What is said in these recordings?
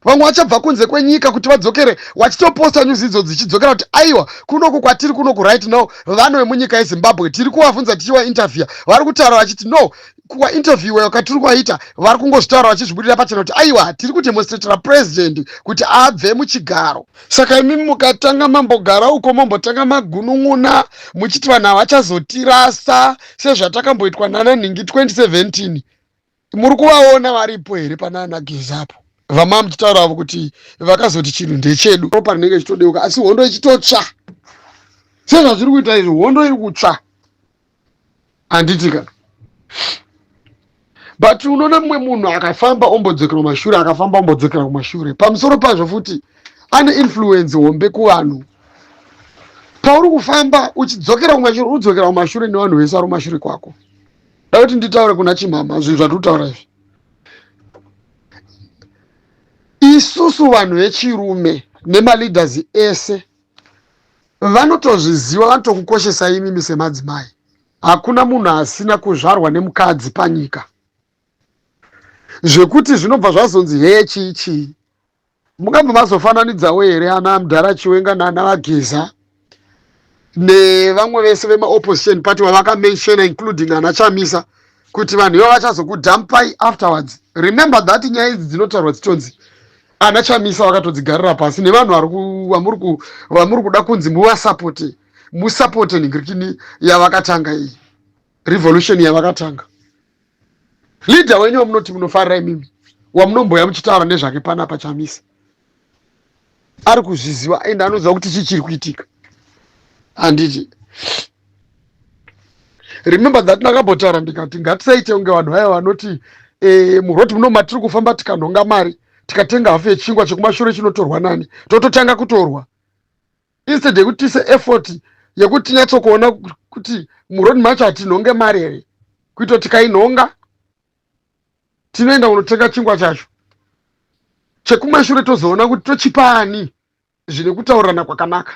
Vamwe vachabva kunze kwenyika kuti vadzokere vachitoposta news idzo dzichidzokera kuti aiwa, kunoku kwatiri kunoku right now, vano vemunyika yeZimbabwe tiri kuvabvunza tichivainterviewa, vari kutaura vachiti no, kuvainterviewa kwatiri kuvaita vari kungozvitaura vachizvibudira pachena kuti aiwa, tiri kudemonstratera president kuti abve muchigaro. Saka imimi mukatanga mambogara uko, mombotanga magunun'una muchiti vanhu havachazotirasa sezvatakamboitwa nana nhingi 2017, muri kuvaona varipo here panana Gezapo vama muchitaura avo kuti vakazoti chinhu ndechedu? Ropa rinenge ichitodeuka, asi hondo ichitotsva sezvazviri kuita izvi. Hondo iri kutsva, handitika? But unoona mumwe munhu akafamba ombodzokera kumashure, akafamba ombodzokera kumashure. Pamusoro pazvo futi ane influence hombe kuvanhu. Pauri kufamba uchidzokera kumashure, udzokera kumashure nevanhu vese vari kumashure kwako. Da kuti nditaure kuna Chimama zvinhu zvatiri kutaura izvi. Isusu vanhu vechirume nemaleaders ese vanotozviziva, vanotokukoshesa imimi semadzimai. Hakuna munhu asina kuzvarwa nemukadzi panyika, zvekuti zvinobva zvazonzi hee, chii chii. Mungabva mazofananidzawo here ana mudhara Chiwenga naana vaGeza nevamwe vese vemaopposition party vavakamentiona, including ana Chamisa, kuti vanhu ivo vachazokudhampai afterwards? Remember that nyaya idzi dzinotaurwa dzitonzi ana Chamisa vakatodzigarira pasi nevanhu vamuri kuda kunzi muvasapote, musapote nhingirikini yavakatanga iyi, revolution yavakatanga. Leader wenyu wamunoti munofarira imimi, wamunomboya muchitaura nezvake panapa, Chamisa, ari kuzviziva ende anoziva kuti chii chiri kuitika, handiti? Remember that ndakambotaura ndikati ngatisaite kunge vanhu vaya vanoti muroad muno matiri kufamba, tikanhonga mari, tikatenga hafu yechingwa, chekumashure chinotorwa nani? Tototanga kutorwa instead yekuti tiise effort yekuti tinyatsokuona kuti muroad macho hatinhonge mari here, kuita tikainhonga tinoenda kunotenga chingwa chacho, chekumashure tozoona kuti tochipa ani zvine kutaurirana kwakanaka.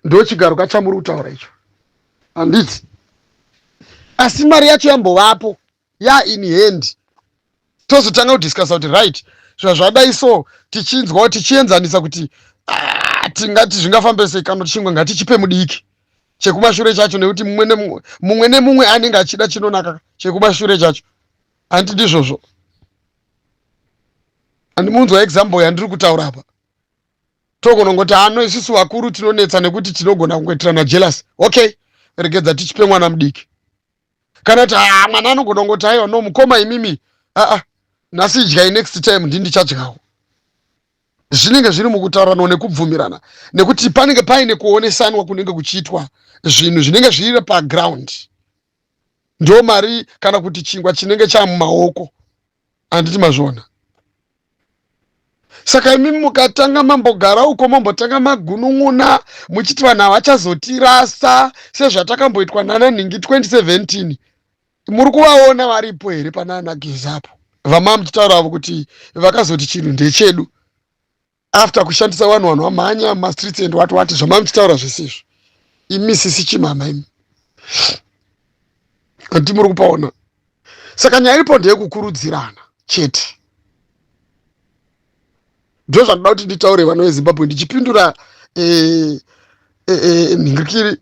Ndo chigaro kachamuri kutaura icho, handiti? Asi mari yacho yambovapo ya in hand, tozotanga kudiscussa kuti right, zvazvadai so, tichinzwawo tichienzanisa kuti ah, tingati zvingafambe sei. Kana chingwa ngatichipe mudiki, chekumashure chacho, nekuti mumwe nemumwe anenge achida chinonaka chekumashure chacho, handiti ndizvozvo? Handimunzwa example yandiri kutaura apa? Togonongoti hano isusu vakuru tinonetsa nekuti tinogona kungoitirana jealous. Okay, regedza tichipe mwana mudiki. Kana kuti ha, mwana anogona kungoti aiwa, no, mukoma imimi, aa, nhasi idyai, next time ndi ndichadyawo. Zvinenge zviri mukutaurirana nekubvumirana, nekuti panenge paine kuonesanwa kunenge kuchiitwa zvinhu zvinenge zviri paground. Ndo mari kana kuti chingwa chinenge chamumaoko, handiti mazviona? Saka imimi mukatanga mambogara uko, mombotanga magunun'una muchiti vanhu havachazotirasa sezvatakamboitwa nana nhingi 2017, muri kuvaona varipo here panana Gezapo vama muchitaura avo kuti vakazoti chinhu ndechedu after kushandisa vanhu vamhanya mastreets and what what, zvama muchitaura zvese izvo? Imi sisi Chimama imi, handiti muri kupaona? Saka nyaya iripo ndeyekukurudzirana chete. Ndo zvandoda kuti nditaure, vana veZimbabwe, ndichipindura nhingirikiri.